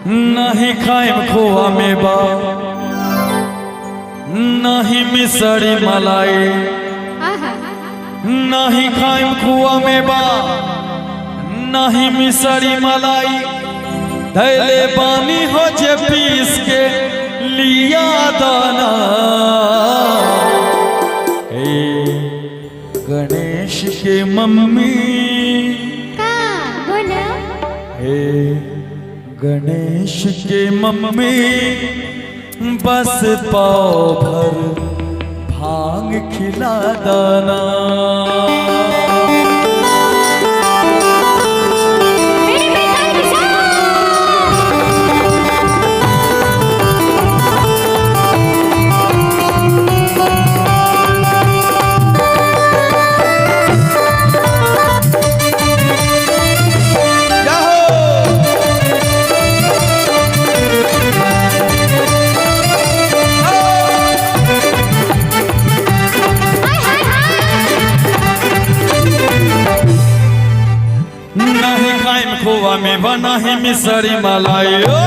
नहीं खाइम खोआ मेवा, नहीं मिसरी मलाई, आहा। नहीं खाइम खोआ मेवा, नहीं मिसरी मलाई, धैले बानी हो जे पीस के लिया दाना। हे गणेश के मम्मी, का बोला? हे गणेश के मम्मी, बस पाव भर भांग खिला दाना। मेरे बेटा के साथ। हाय हाय हाय। नहीं खाइम खोआ में नहीं मिसरी मलाई, ओ।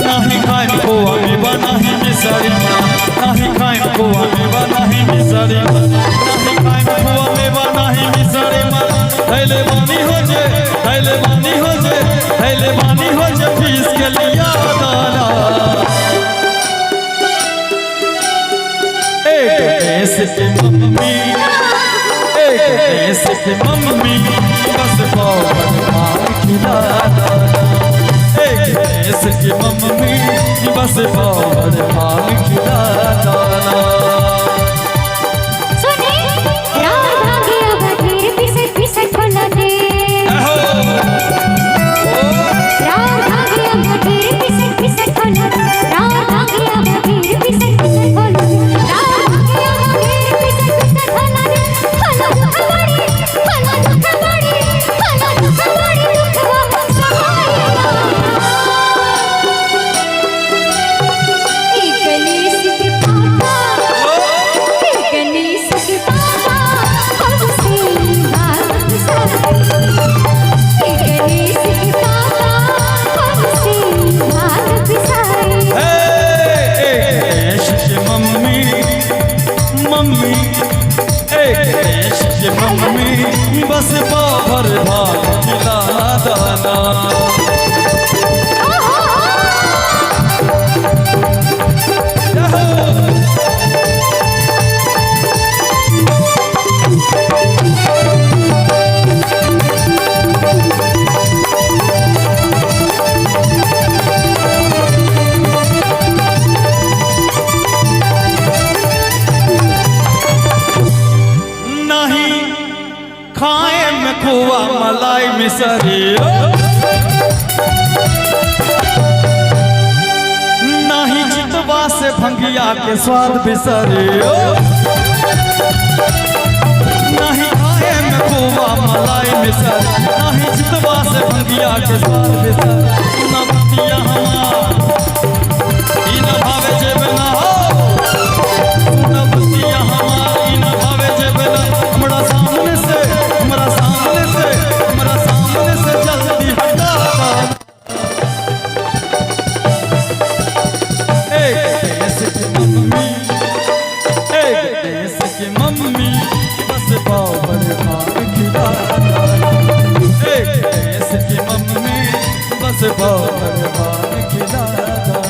नहीं खाइम खोआ में नहीं मिसरी मलाई, नहीं खाइम खोआ में नहीं मिसरी मलाई, नहीं खाइम खोआ में नहीं मिसरी मलाई। थैले बानी हो जे, थैले बानी हो जे, थैले बानी हो जे पीस के लिया दाना। एक गणेश की मम्मी, एक गणेश की मम्मी, बस पाव भर भांग खिला दाना। एक गणेश की मम्मी, बस पाव भर भांग खिला दाना। सुने राधा गया बधेर पिसत पिसत खोला दे। आहो। ओ। राधा गया बधेर पिसत पिसत खोला दे। राधा गया बधेर पिसत पिसत खोला दे। राधा गया बधेर पिसत पिसत खोला दे। खोला दुख बड़ी, खोला दुख बड़ी, खोला दुख बड़ी, दुखवा सहायना। एक गणेश के पापा, गणेश के पापा, हमसे बात पिसाई। गणेश के पापा, हमसे बात पिसाई। हे, एक गणेश की मम्मी, मम्मी, एक गणेश की मम्मी, बस पाव भर भांग खिला दाना। ओहो। याहो। नहीं खाए में खोआ मलाई मिसरी, ओ। नहीं चितवा से भंगिया के स्वाद बिसरी, ओ। नहीं खाए में खोआ मलाई मिसरी, नहीं चितवा से भंगिया के स्वाद बिसरी। न बतिया हमार ई न भावे जेब ना हो, न बतिया हमार ई न भावे जेब ना। हमरा सामने से, हमरा सामने से, हमरा सामने से जल्दी हटा। एक गणेश की मम्मी, एक गणेश की मम्मी, बस पाव भर भांग खिला दाना। एक गणेश की मम्मी, बस पाव भर भांग खिला दाना।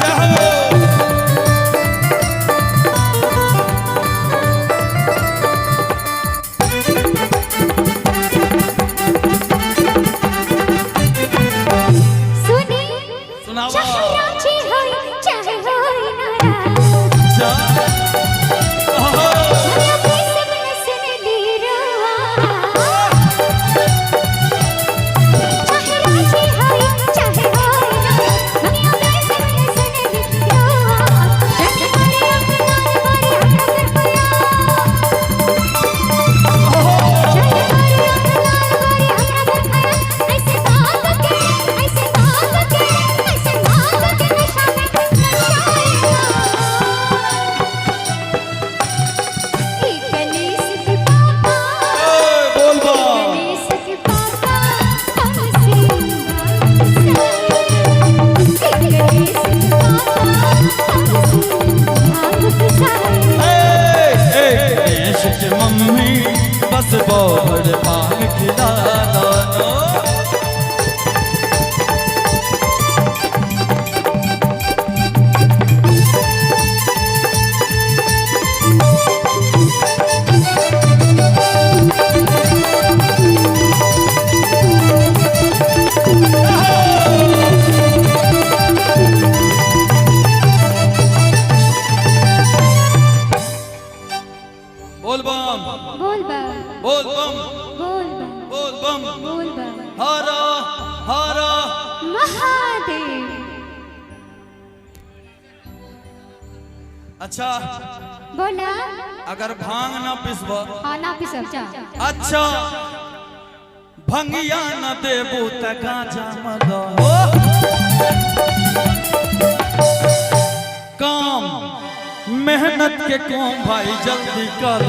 जय हो। सुने, सुनावा। चाहे राजी होई चाहे होई नाराज, जा। ओहो। भला कैसे मन सुन ली रुआ। चाहे राजी होई चाहे होई नाराज, भला कैसे मन सुन ली रुआ। रंग मारे अपना मारे हमरा कर पया, चाहे मारे अपना मारे हमरा कर पया। ऐसे बात के, ऐसे बात के, ऐसे बात अच्छा, बोला। अगर भांग ना पिसब। हाँ, ना पिसब जा। अच्छा, भंगिया न देबू त गांजा मलो। काम मेहनत के काम भाई जल्दी कर।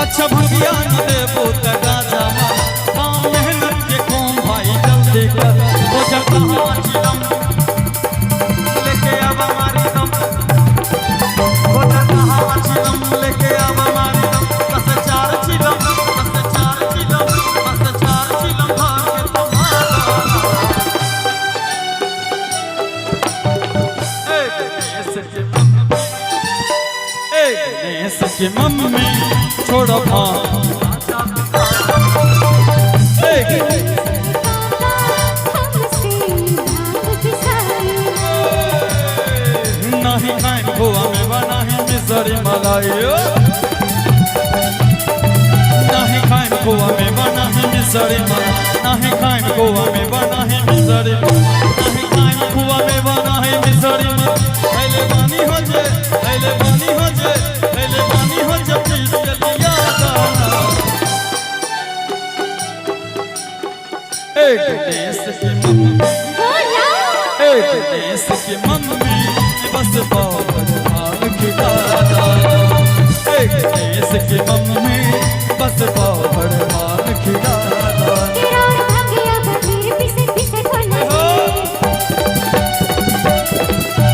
अच्छा, भंगिया न देबू त गांजा मलो, काम मेहनत के काम भाई जल्दी कर। ओ जगह चिलम लेके आवा मारी दम, ओ जगह चिलम लेके आवा मारी दम, बस चार चिलम, बस चार चिलम, बस चार चिलम भाग के तुम्हारा। ए गणेश के मम्मी, ए गणेश की मम्मी, छोड़ो भांग। ए गणेश पापा हमसे भांग पिसाई। नहीं खाए खोआ में नाही मिसरी मलाई ओ। नहीं खाए खोआ में नाही मिसरी मलाई, नहीं खाए खोआ में नाही मिसरी मलाई, नहीं खाए खोआ में नाही मिसरी मलाई। पहले पानी हो जे, पहले पानी हो जे, पहले पानी हो जे, पीस के लिया दाना। ए गणेश की मम्मी, बोला। ए गणेश की मम्मी, बस बाबर भाग खिलाना। ए गणेश की मम्मी, बस बाबर भाग खिलाना। तेरा और भागिया बघेर पिसे पिसे होला रे।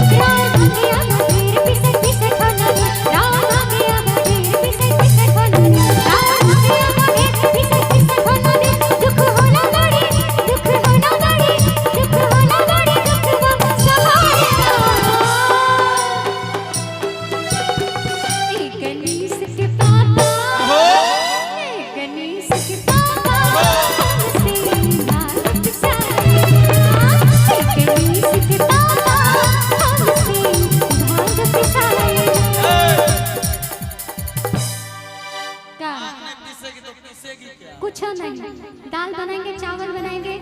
तेरा और भागिया बघेर पिसे पिसे होला रे। राम भागिया बघेर पिसे पिसे होला रे। राम भागिया बघेर पिसे पिसे होला रे। दुख होला बड़ी, दुख होला बड़ी, दुख होला बड़ी, दुख वो सहारे ना। ए गणेश के पापा, हो। ए गणेश के पापा, हमसे भांग पिसाई। ए गणेश के पापा, हमसे भांग पिसाई। का पीसेगी तो पीसेगी क्या? कुछ नहीं, दाल बनाएंगे, चावल बनाएंगे,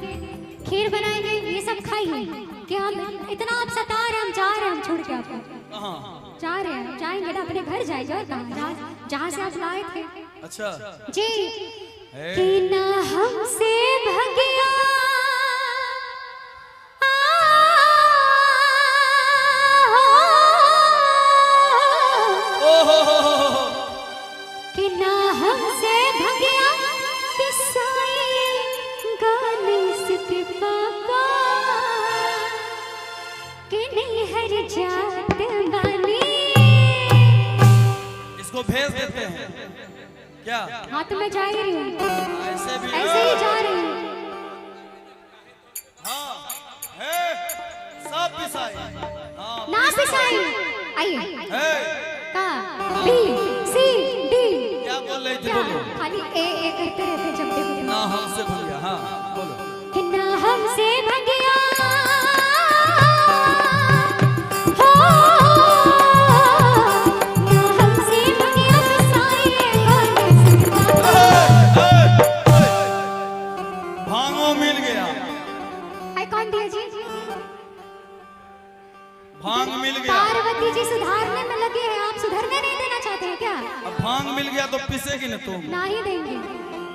खीर बनाएंगे, ये सब खाइए। कि हम इतना आप सता रहे हैं, हम जा रहे हैं, हम छोड़ के आपको कहाँ? जा रहे हैं, जाएंगे ना अपने घर जाएंगे और कहाँ, जहाँ जहाँ से आप लाए थे। अच्छा। जी। है। कि ना हमसे भगिया ओ हो हो। कि ना हमसे भगिया पिसाई गणेश के पापा, कि नहीं हर जात बानी। इसको भेज देते हैं क्या? हाँ तो मैं जा ही रही हूँ। ऐसे भी। ऐसे ही जा रही हूँ। हाँ है, सब पिसाई, हाँ। ना पिसाई, आइए। है। का बी सी डी। क्या बोल रही थी? क्या? बोलो। खाली ए ए करते रहते हैं जब देखो। ना हमसे भैया, हाँ बोलो। कि ना हमसे भगिया हो, ना हमसे भगिया पिसाई गणेश के पापा। भांगो मिल गया। आई कौन दिया जी? भांग मिल गया। पार्वती जी सुधारने में लगे हैं, आप सुधरने नहीं देना चाहते हैं क्या? अब भांग मिल गया तो पिसेगी ना तुम? ना ही देंगे।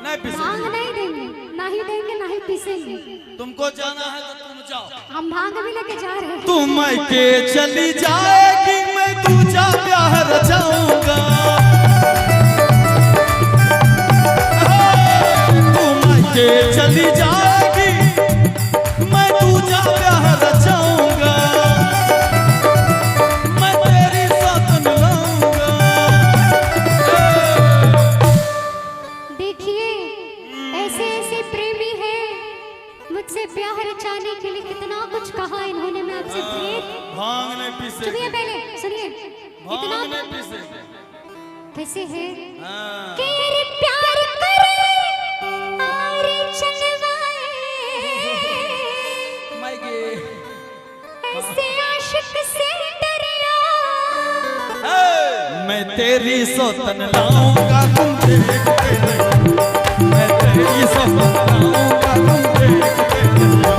नहीं भांग पिसेगी? नहीं देंगे, ना ही देंगे, ना ही पीसेंगे। तुमको जाना है तो तुम जाओ। हम भांग भी लेके जा रहे हैं। तू मायके चली जाएगी, मैं दूजा ब्याह रचाऊंगा। तू मायके चली जाएगी, मैं दूजा ब्याह रचाऊंगा, मैं तेरी साथ लाऊंगा। देखिए, ऐसे ऐसे प्रेमी हैं, मुझसे ब्याह रचाने के लिए कितना कुछ कहा इन्होंने। मैं आपसे फिर भांग नहीं पीसेगी। सुनिए, पहले सुनिए। भांग इतना नहीं पीसेगी। कैसे है? हाँ। कि अरे प्यार करे आरे चलवाए, मायके ऐसे आशिक से डरिया। मैं तेरी सौतन लाऊंगा, तुम देखते रहो। मैं तेरी सौतन लाऊंगा, तुम देखते रहो।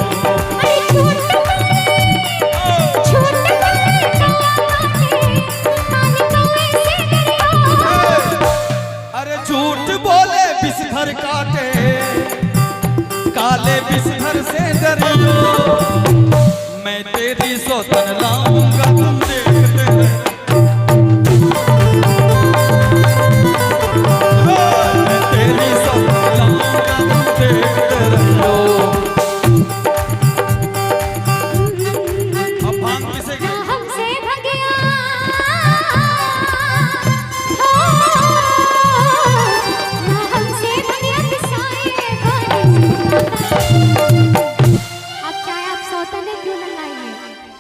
अरे झूठ, झूठ। विषधर से डरियो, मैं तेरी सौतन लाऊंगा तुम देखते रहो। मैं तेरी सौतन लाऊंगा तुम देखते रहो। अब भांग किसे ना हमसे भगिया हो, ना हमसे भगिया पिसाए आप चाहे आप सौतने क्यों न लाइए,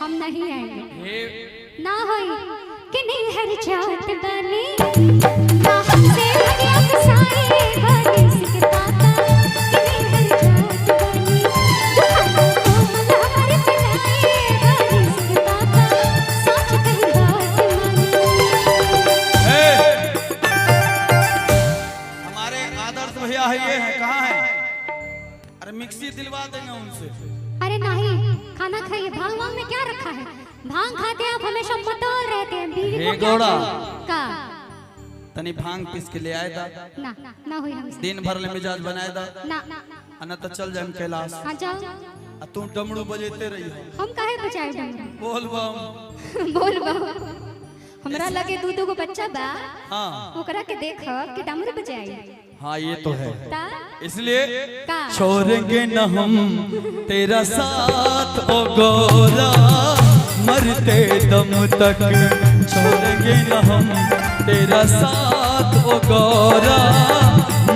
हम नहीं आएंगे। ना होई कि नहीं हर जात बनी, ना हमसे भगिया पिसाए गणेश के पापा, कि नहीं हर जात बनी, दुखाना कोमल हमारे पिलाए गणेश के पापा, सच कही बात मानी। ए, हमारे आदर्श भैया है, ये है, कहाँ है? अरे मिक्सी दिलवा देंगे उनसे। अरे नहीं, खाना खाइए। भांग वांग में क्या रखा है? भांग खाते हैं आप हमेशा मतवाल रहते हैं। बीवी हे को क्या गौड़ा। चाहिए? का तनी भांग पीस के ले आए दा, ना ना हुई हमसे, दिन भर ले मिजाज बनाए दा, ना आ न तो चल जाए कैलाश। हाँ जाओ। आ तू डमरू बजेते रही हो। हम काहे बचाए डमरू? बोल बम। बोल बा, हमरा लगे दू दू गो बच्चा बा, हाँ ओकरा के देख कि डमरू बजाई। हाँ ये तो है, ता इसलिए का छोड़ेंगे न हम तेरा साथ ओ गोरा, मरते दम तक छोड़ेंगे न हम तेरा साथ ओ गोरा,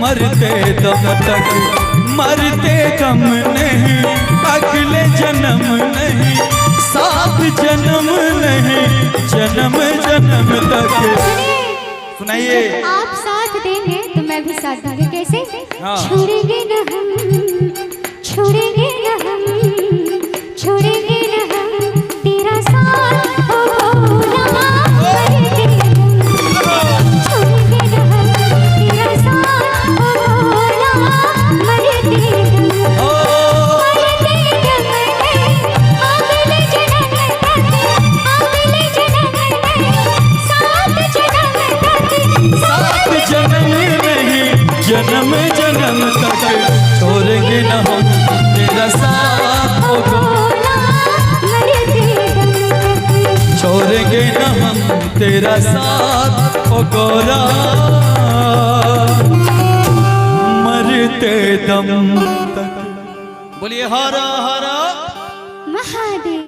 मरते दम तक, मरते दम नहीं, अगले जन्म नहीं, सात जन्म नहीं, जन्म जन्म तक। सुनिए, सुनाइए। जब आप साथ देंगे तो मैं भी साथ दूंगी। कैसे? हाँ। छोड़ेंगे न हम, छोड़ेंगे न हम, छोड़ेंगे न हम तेरा साथ ओ भोला, मरते दम। छोड़ेंगे न हम तेरा साथ ओ भोला, मरते दम। ओ मरते दम नहीं, अगले जन्म तक, अगले जन्म नहीं, सात जन्म तक, सात जन्म नहीं, जन्म जन्म तक छोड़ेंगे न हम तेरा साथ ओ भोला, मरते दम तक। छोड़ेंगे न हम तेरा साथ ओ गोरा, मरते दम तक। बोलिए हर हर महादेव।